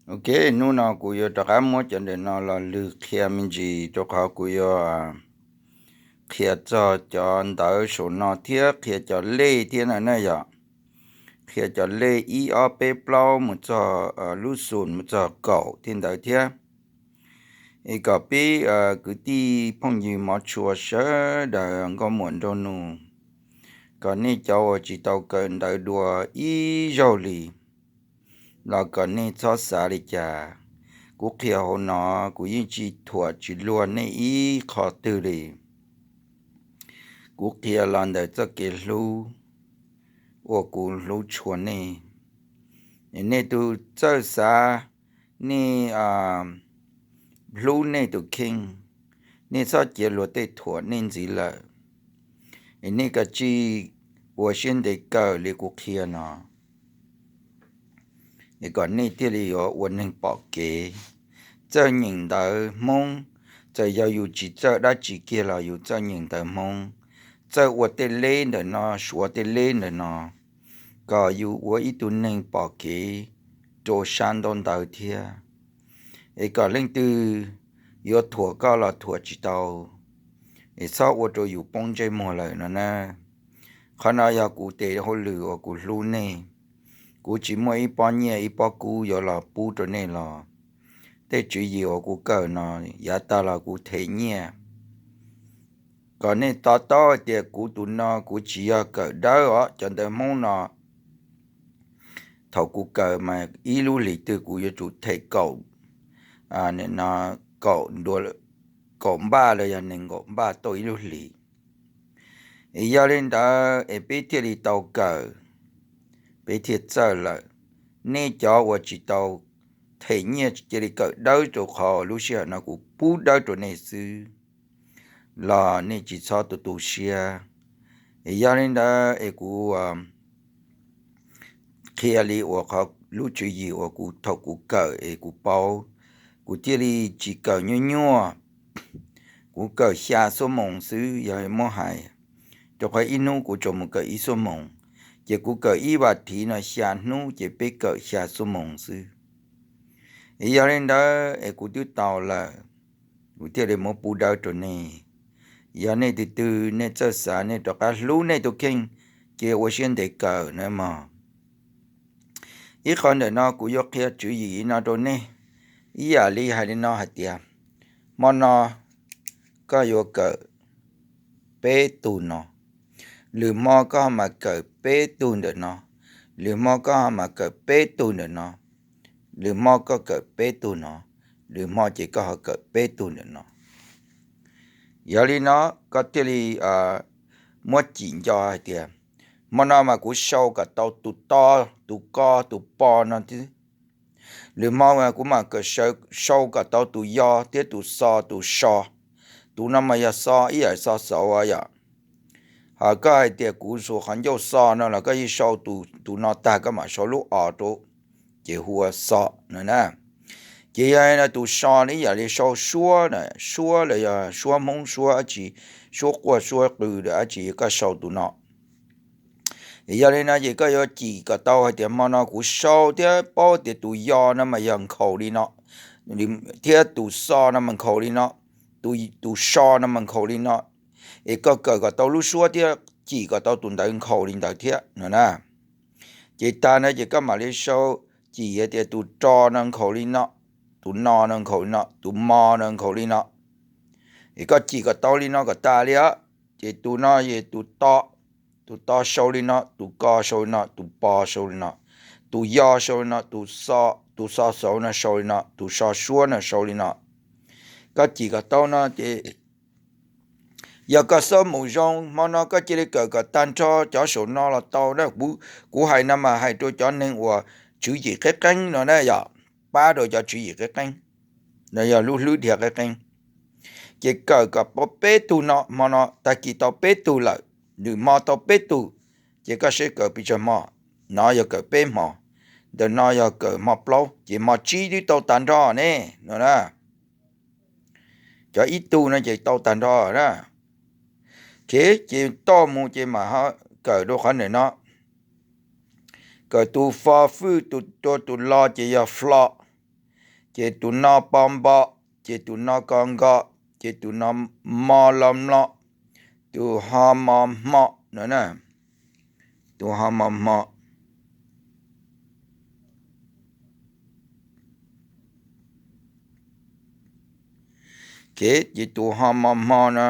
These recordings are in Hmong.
Ok, hnub no kuv yuav rov qab muab cov ntawm no los lwg qhia me ntsis rau qhov kuv yuav qhia txog cov ntawv saum no thiab qhia cov lej thiab no na yom. Qhia cov lej ib ob peb plaub mus txog lub xus mus txog kaum thiab ntawd thiab. Es kom peb kwv tij phooj ywg mov tshua sawv daws nkauj muam nraug nus, kom nej cov uas tsis tau kawm ntawv dua ib zaug li los kom nej txhob xav li cas. Kuv qhia hauv no kuv yeej tsis thuam tsis luag nej ib qho twg li. Kuv qhia los ntawm txoj kev hlub uas kuv hlub tshua nej. Nej tus txawj xav, nej hlub nej tus kheej, nej txhob cia luag tej thuam nej ntxiv lawm. Nej kav tsij ua siab ntev kawm li kuv qhia no, kom nej thiaj li yuav ua neeg pom kev. Txawj nyeem ntawv Hmoob, txawm yog yus tsis txawj dab tsi kiag los yus txawj nyeem ntawv Hmoob, txawj ua tej lej ntawm no, suav tej lej ntawm no, kom yus ua ib tug neeg pom kev rau sab ntaub ntawv thiab. Es kom leej twg yuav thuam koj los thuam tsis tau, es txhob ua rau yus poob ntsej muag lawm no na. Qhov no yog kuv tes hauj lwm uas kuv hlub nej. Kuv tsis muaj ib pob nyiaj ib pob kub yuav los pub rau nej los. Tej tswv yim uas kuv kawm no, yav tas los kuv them nyiaj. Kom nej to taub hais tias kuv tus no kuv tsis yog kawm dawb os, cov ntawv Hmoob no thaum kuv kawm mas ib lub hlis twg kuv yuav tsum them kaum, kaum npaj los yog nees nkaum npaj tau ib lub hlis. Es yog li ntawd es peb thiaj li tau kawm, peb thiaj txawj lawm. Nej cov uas tsis tau them nyiaj cia li kawm dawb rau qhov lub sij hawm no kuv pub dawb rau nej xwb los nej tsis txhob tu tu siab. Es yog li ntawd es kuv qhia li uas qhov lub tswv yim uas kuv thaum kuv kawm es kuv paub, kuv thiaj li tsis kawm nyuaj nyuaj. Kuv kawm xya xuab moos xwb yog muab hais, rau qhov ib hnub kuv tsuas mus kawm ib xuab moos, ces kuv kawm ib vas thiv no xya hnub ces peb kawm xya xuab moos xwb. Es yog li ntawd es kuv twb tau lawm, kuv thiaj li muab pub dawb rau nej. Yog nej tus twg nej txawj xav nej rov qab hlub nej tus kheej, ces ua siab ntev kawm na mog. Ib qho ntawm no kuv yuav qhia tswv yim no rau nej, ib yam li hais li no hais tias, hmo no koj yuav kawm peb tug no, lwm hmo koj ho mas kawm peb tug ntawm no, lwm hmo koj ho mas kawm peb tug ntawm no, lwm hmo koj kawm peb tug no, lwm hmo ces koj ho kawm peb tug ntawm no. Yog li no koj thiaj li muab cim nco hais tias, hmo no mas kuv sau kom tau tus to, tus ko, tus po no xwb. Lwm hmo kuv mam kawm sau kom tau tus yo thiab tus xo, tus so. Tus no mas yog xo ib yam xo xauv yom. Ho koj hais tias kuv xuas qhov ncauj xo no los koj yeej sau tus no tag koj mam sau lub o rau, ces hu ua xo no na. Ces yog tus so no ib yam li sau suab, suab los yog suab Hmoob suab dab tsi, suab quaj suab qw dab tsi koj sau tus no. Yog li no ces koj yuav cim kom tau hais tias hmo no kuv sau thiab paub tias tus yo no mas yog nkhaus li no, thiab tus xo no mas nkhaus li no, tus so no mas nkhaus li no. Es koj kawm kom tau lub suab thiab cim kom tau tus ntawv nkhaus li ntawd thiab no na. Ces tag no ces koj mam li sau cim hais tias tus ro no nkhaus li no, tus no no nkhaus li no, tus mo no nkhaus li no. Es koj cim kom tau li no kom tas li os. Ces tus no es tus to, tus to sau li no, tus ko sau li no, tus po sau li no, tus yo sau li no, tus xo xauv no sau li no, tus so suab no sau li no. Koj cim kom tau no ces yog koj xab mus zoo, hmo no koj cia li kawm kom tag nrho cov saum no los tau na. Kuv hais no mas hais rau cov neeg uas tswv yim qeeb qeeb no na yom, pab rau cov tswv yim qeeb qeeb, no yog lub hlwb dhia qeeb qeeb. Ces kawm kom peb tug no, hmo no tag kis tau peb tug lawm, lwm hmo tau peb tug, ces koj saib kawm pes tsawg hmo. No yog kawm peb hmo, ntawm no yog kawm hmo plaub, ces hmo tsib twb tau tag nrho ne no na. Cov ib tug no ces tau tag nrho na. Ces toj mus ces mam kawm rau qhov ntawm no. Kawm tus fo fwj, tus tua tus lo ces yog flo. Ces tus no po npo, ces tus no ko nko, ces tus no mo lo mlo, tus ho mo hmo no na, tus ho mo hmo. Ces tus ho mo hmo no,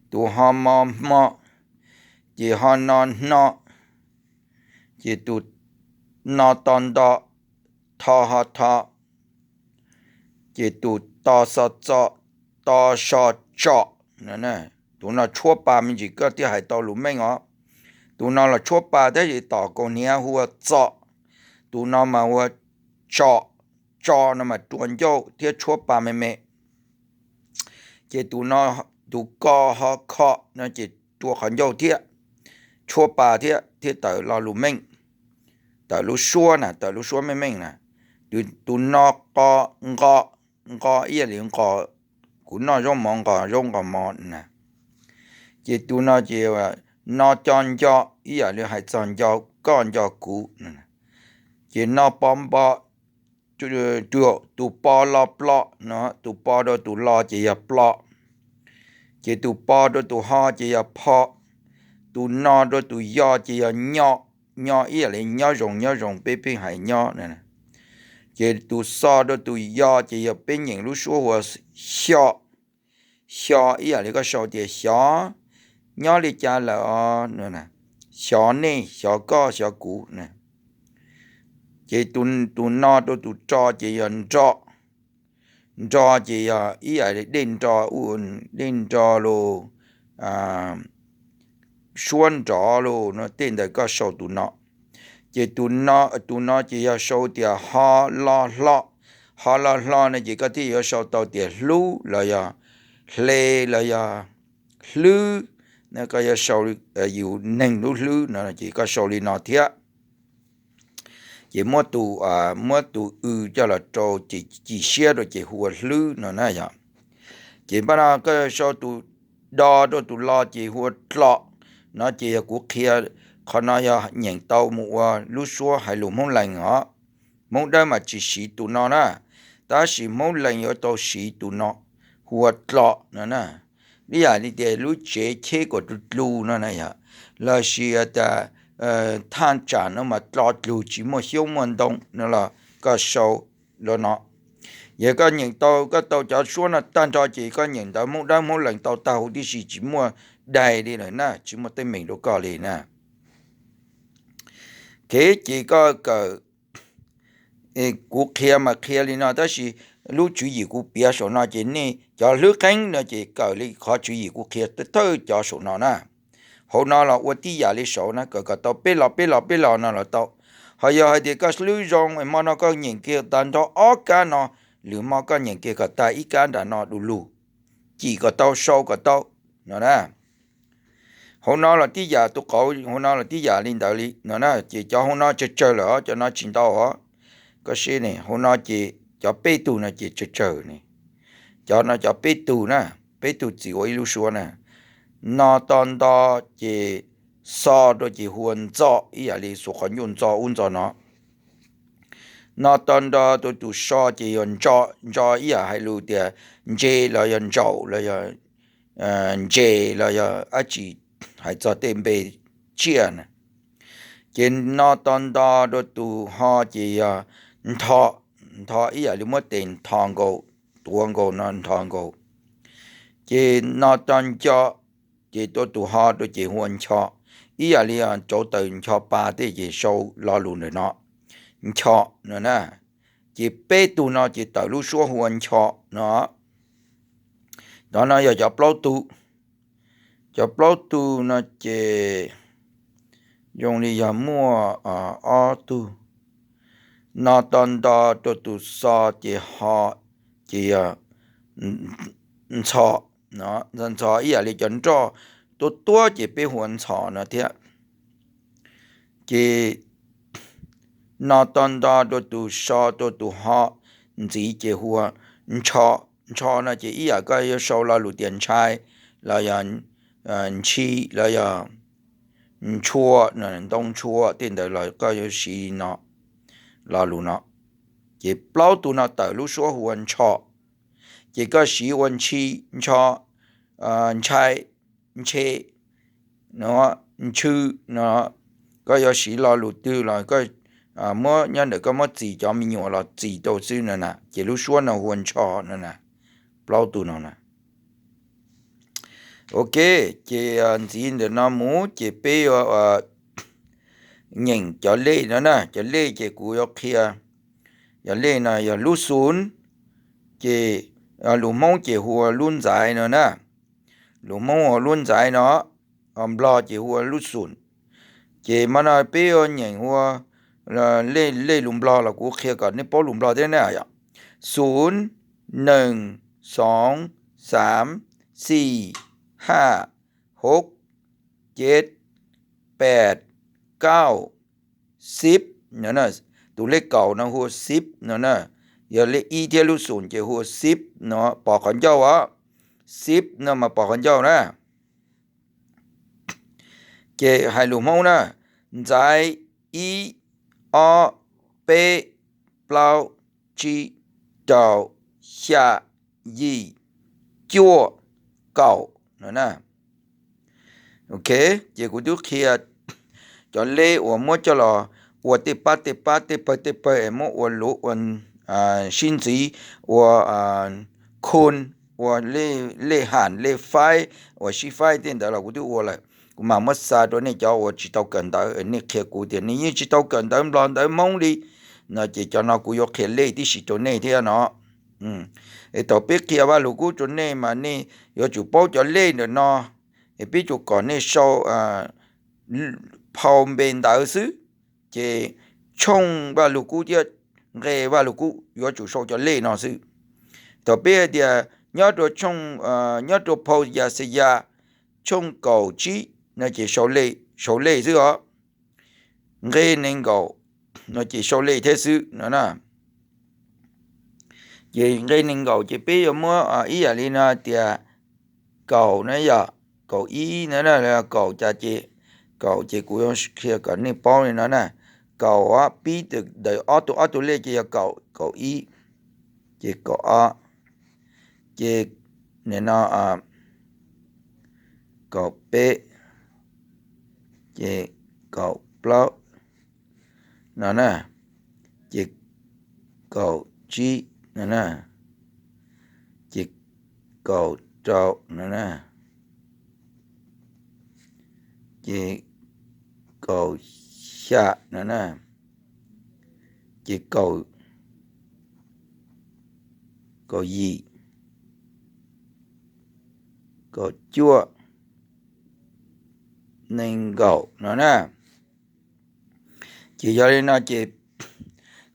tus ho mo hmo, ces ho no hno, ces tus no to nto, tho ho tho, ces tus to xo txo, to so tso. Tus no tshuab pa me ntsis koj thiaj hais tau lus meej os. Tus no los tshuab pa tab sis tom kaus hniav hu ua txo, tus no mas ua tso, tso no mas rua ncauj thiab tshuab pa me me. Ces tus no, tus ko ho kho no ces rua qhov ncauj thiab, tshuab pa thiab, thiab tawm lo lus meej, tawm lub suab na, tawm lub suab meej meej na. Tus no qo, nqo, nqo ib yam li nqos, kuv noj zaub mov nqos zaub nqos mov na. Ces tus no ces no co nco, ib yam li hais txog nco koj nco kuv. Ces no po npo, tus po lo plo no, tus po rau tus lo ces yog plo, ces tus po rau tus ho ces yog pho, tus no rau tus yo ces yog nyo, nyo ib yam li nyob zoo nyob zoo peb pheej hais nyob. Ces tus xo rau tus yo ces yog peb nyeem lub suab hu ua xyo, xyo ib yam li koj sau tias xyov nyob li cas lawm os, xyov nej, xyov koj, xyov kuv. Ces tus no rau tus ro ces yog nro, nro ces yog ib yam li dej nro, dej nro los, suab nrov los no, tej ntawd koj sau tus no. Ces tus no ces yog sau tias ho lo hlo, ho lo hlo no ces koj thiaj yuav sau tau tias hlub los yog hle los yog hlwb, no koj yuav sau yus neeg lub hlwb no ces koj sau li no thiab. Ces muab tus, muab tus w coj los rau ces ci siab rau ces hu ua hlwb no na yog. Ces npaj no koj yuav sau tus do rau tus lo ces hu ua dlo no ces yog kuv qhia, qhov no yog nyeem tau mus ua lub suab hais lus Hmoob Lees os. Hmoob Dawb mas tsis siv tus no na, tab sis Hmoob Lees yuav tau siv tus no hu ua dlo no na. Ib yam li tias lub tsev cheb kuas dlu dlu no na yog, lossis tias thaj tsam no mas dlo dlug tsis muaj xyoob muaj ntoo no los koj sau li no. Yog koj nyeem tau, koj tau cov suab no tag nrho ces koj nyeem ntawv Hmoob Dawb Hmoob Lees tau tag huv tib si tsis muaj dais li lawm na, tsis muaj teeb meem rau koj li na. Kev ces koj kawm, kuv qhia mas qhia li no tab sis lub tswv yim kuv piav saum no ces nej cov hlwb qeeb no ces kawm li qhov tswv yim kuv qhia thawj cov saum no na. Hauv no los ua tib yam li saud na, kawm kom tau peb lo peb lo peb lo no los tau. Ho yog hais tias koj hlwb zoo es hmo no koj nyeem kiag tag nrho ob kab no, lwm hmo koj nyeem kiag kom tag ib kab nram no du lug, cim kom tau, sau kom tau no na. Hauv no los tib yam, tus qauv hauv no los tib yam li ntawd li no na, ces cov hauv no tsawg tsawg lawm os, cov no tsis ntau os. Koj saib ne, hauv no ces cov peb tug no ces tsawg tsawg ne. Cov no cov peb tug na, peb tug txiv ua ib lub suab na. No to nto ces xo rau ces hu ua ntxo, ib yam li xuas qhov ncauj ntxo ub ntxo no. No to nto rau tus so ces yog ntso, ntso ib yam hais lus tias ntse los yog ntsaum los yog ntses los yog dab tsi, hais txog tej npe tsiaj na. Ces no to nto rau tus ho ces yog ntho, ntho ib yam li muab tes ntho nkaus, tuav nkaus no ntho nkaus. Ces no to nco, ces rau tus ho rau ces hu ua ncho, ib yam li rauv taws ncho pa tej ces sau lo lus ntawm no, ncho no na. Ces peb tug no ces tawm lub suab hu ua ncho no. Cov no yog cov plaub tug. Cov plaub tug no ces zoo li yog muaj ob tug. No to nto rau tus xo ces ho, ces yog ntxho, ntxho ib yam li cov nroj tuab tuab ces peb hu ua ntxho no thiab. Ces no to nto rau tus so rau tus ho ntxiv ces hu ua ntsho. Ntsho no ces ib yam koj yuav sau lo lus tias ntshai los yog ntshi los yog ntshua, ntoo ntshua tej ntawd los koj yuav siv no, lo lus no. Ces plaub tug no tawm lub suab hu ua ntsho. Ces koj siv ua ntsho, ntshai, ntshe, no, ntshw, no, koj yuav siv lo lus twg los koj muab nyob ntawm koj muab txis cov me nyuam los txis rau xwb no na, ces lub suab no hu ua ntsho no na, plaub tug no na. Ok, ces ntxiv ntawm no mus ces peb yuav nyeem cov lej no na, cov lej ces kuv yuav qhia. Cov lej no yog lub xus, ces lus Hmoob ces hu ua lub ntxaiv no na. Lus Hmoob hu ua lub ntxaiv no, Nplog ces hu ua lub xus. Ces hmo no peb yuav nyeem ua lej lus Nplog los kuv qhia kom nej paub lus Nplog thiab na. Xus, nees, xoov, xaam, xis, haj, hub, ceb, pem, kauj, xib no. Tus lej kaum no hu ua xib no na. Yog lej ib thiab lub xus ces hu ua xib no, pos qhov ncauj os. Xib no mas pos qhov ncauj na. Ces hais lus Hmoob na, ntxaiv, ib, ob, peb, plaub, tsib, rau, xya, yim, cuaj, kaum no na. Ok, ces kuv twb qhia cov lej uas muab coj los ua tej pab tej pab tej pawg tej pawg es muab ua luv ua sib ntxiv ua khun, ua lej ham lej faib, ua sib faib tej ntawd los kuv twb ua lawm. Kuv mam muab xa rau nej cov uas tsis tau kawm ntawv, nej qhia kuv tias nej yeej tsis tau kawm ntawv Nplog ntawv Hmoob li no ces cov no kuv yuav qhia lej tib si rau nej thiab no. Es thaum peb qhia Vaj Lug Kub rau nej mas nej yuav tsum paub cov lej ntawm no, es peb tsuas kom nej sau phau npe ntawv xwb, ces tshooj Vaj Lug Kub thiab nqe Vaj Lug Kub yuav tsum sau cov lej no xwb. Thaum peb hais tias nyob rau tshooj, nyob rau phau Yaxayas tshooj kaum tsib no ces sau lej xwb os. Nqe nees nkaum no ces sau lej thiab xwb no na. Ces nqe nees nkaum ces peb yuav muab ib yam li no tias kaum na yom, kaum ib no na, kaum cas ces, kaum ces kuv yuav qhia kom nej paub li no na. Kaum pib ntawm ob tug, ob tug lej ces yog kaum, kaum ib, ces kaum ob, ces nim no kaum peb, ces kaum plaub no na, ces kaum tsib no na, ces kaum rau no na, ces kaum xya no na, ces kaum, kaum yim, kaum cuaj, nees nkaum no na. Ces yog li no ces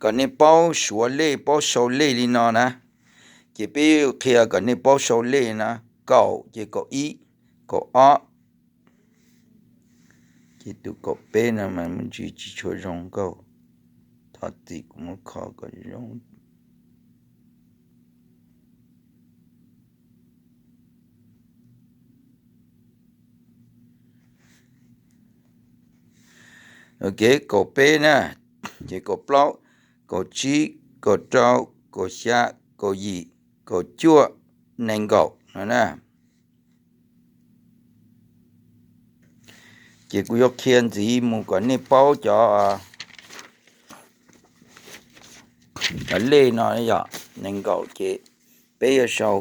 kom nej paub suav lej paub sau lej li no na. Ces peb qhia kom nej paub sau lej na. Kaum ces kaum ib, kaum ob, ces tus kaum peb no mas me ntsis tsis tshua zoo nkauj, thov txim kuv muab kho kom zoo. Ok, kaum peb na, ces kaum plaub, kaum tsib, kaum rau, kaum xya, kaum yim, kaum cuaj, nees nkaum no na. Ces kuv yuav qhia ntxiv mus kom nej paub cov, cov lej no yom, nees nkaum ces peb yuav sau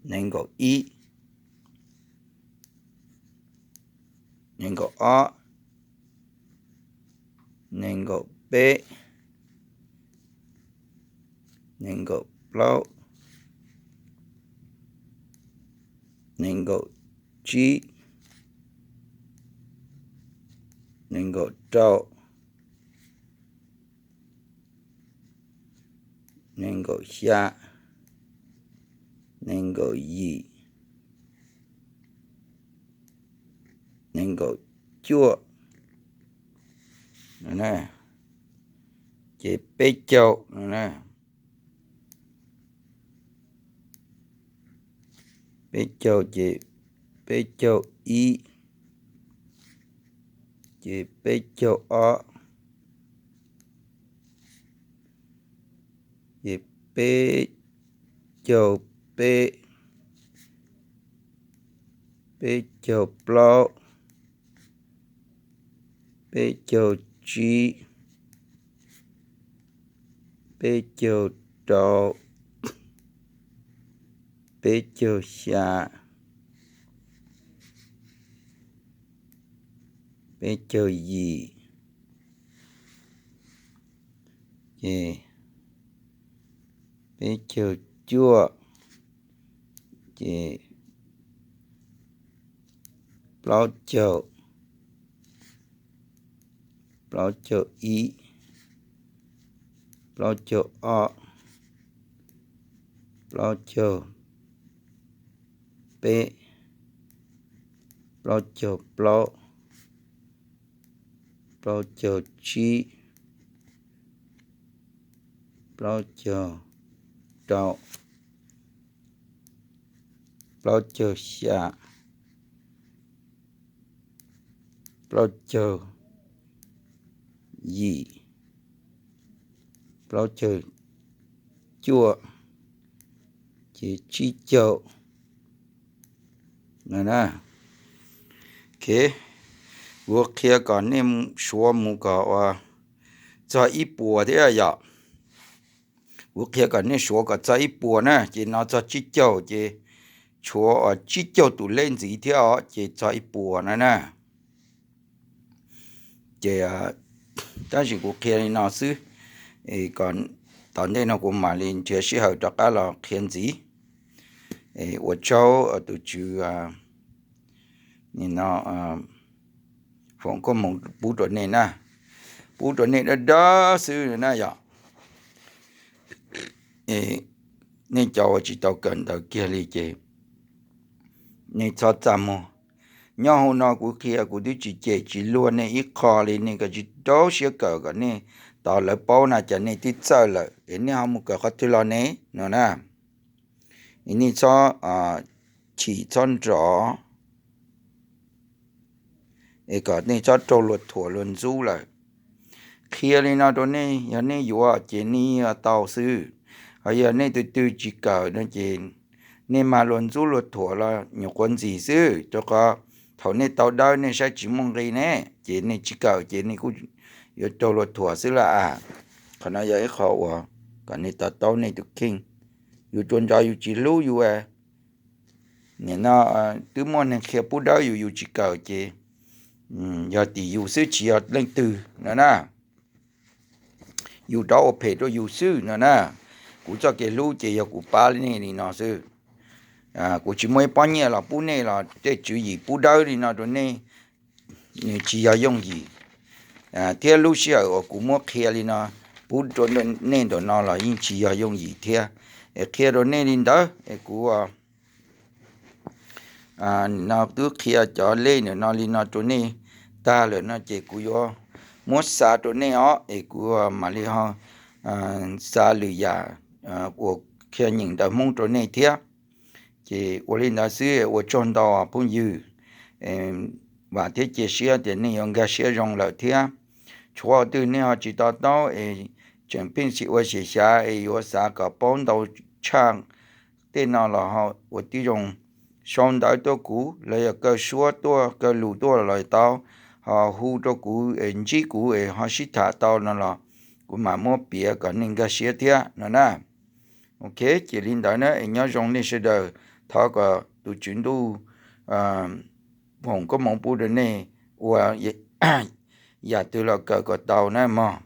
nees nkaum ib, nees nkaum ob, nees nkaum peb, nees nkaum plaub, nees nkaum tsib, nees nkaum rau, nees nkaum xya, nees nkaum yim, nees nkaum cuaj, ces peb caug no na. Peb caug ces peb caug ib, ces peb caug ob, Ces peb caug peb, peb caug plaub, peb caug tsib, peb caug rau, peb caug xya, peb caug yim, ces peb caug cuaj, ces plaub caug, plaub caug ib, plaub caug ob, plaub caug peb, plaub caug plaub, plaub caug tsib, plaub caug rau, plaub caug xya, plaub caug yim, plaub caug cuaj, ces tsib caug no na. Kuv qhia kom nej suav mus kom ua txog ib puas thiab yom. Kuv qhia kom nej suav kom txog ib puas na, ces no txog tsib caug ces tshuav tsib caug tus lej ntxiv thiab os, ces txog ib puas no na. Ces tab sis kuv qhia li no xwb, tom ntej no kuv mam li nrhiav sij hawm rov qab los qhia ntxiv. Ua tsaug tus tswv no foom koob hmoov pub rau nej na, pub rau nej dawb dawb xwb na yom. Nej cov uas tsis tau kawm ntawv kiag li ces nej txhob txaj muag. Nyob hauv no kuv qhia kuv twb tsis cem tsis luag nej ib qho li, nej kom tsis rau siab kawm kom nej tau lawv paub na, cas nej twb txawj lawm es nej ho mus kawm qhov twg los ne no na. Nej txhob chim txhob nrov es kom nej txhob raug luag thuam luag ntxub lawm. Qhia li no rau nej, yog nej yuav ces nej yuav tau xwb. Ho yog nej tus twg tsis kawm no ces nej mag luag ntxub luag thuam los nyuam qhuav ntxim xwb, rau qhov thaum nej tau dawb nej saib tsis muaj nqi ne, ces nej tsis kawm ces nej kuj yuav raug luag thuam xwb lawm a. Qhov no yog ib qho uas kom nej to taub nej tus kheej. Yus tsuas nco yus tsis hlub yus, nim no twb muaj neeg qhia pub dawb yus, yus tsis kawm ces yog tim yus xwb tsis yog leej twg no na. Yus rov ua phem rau yus xwb no na. Kuv txoj kev hlub ces yog kuv pab nej li no xwb. Kuv tsis muaj ib pob nyiaj los pub nej los tej tswv yim pub dawb li no rau nej, nws tsis yog yooj yim. Thiab lub sij hawm uas kuv muab qhia li no pub rau nej ntawm no los yeej tsis yog yooj yim thiab. Es qhia rau nej li ntawd es kuv no twb qhia cov lej ntawm no li no rau nej tag lawm no ces kuv yuav muab xa rau nej os, es kuv mam li ho xa lwm yam uas qhia nyeem ntawv Hmoob rau nej thiab. Ces ua li ntawd xwb, ua tsaug ntau phooj ywg. Vam thiab cia siab tias nej yuav nkag siab zoo lawm thiab. Tshuav twg nej ho tsis to taub es tseem pheej xim ua xyem xyav es yuav xav kom paub ntau tshaj tej no los ua tib zoo sau ntawv tuaj kuv los yog kaw suab tuaj kaw lus tuaj los tau, ho hu rau kuv es ntsib kuv es ho sib tham tau no los kuv mam muab piav kom nej nkag siab thiab no na. Ok, ces li ntawd na es nyob zoo nej sawv daws, thov kom tus Tswv Ntuj foom koob hmoov pub rau nej ua yam twg los kawm kom tau na mog.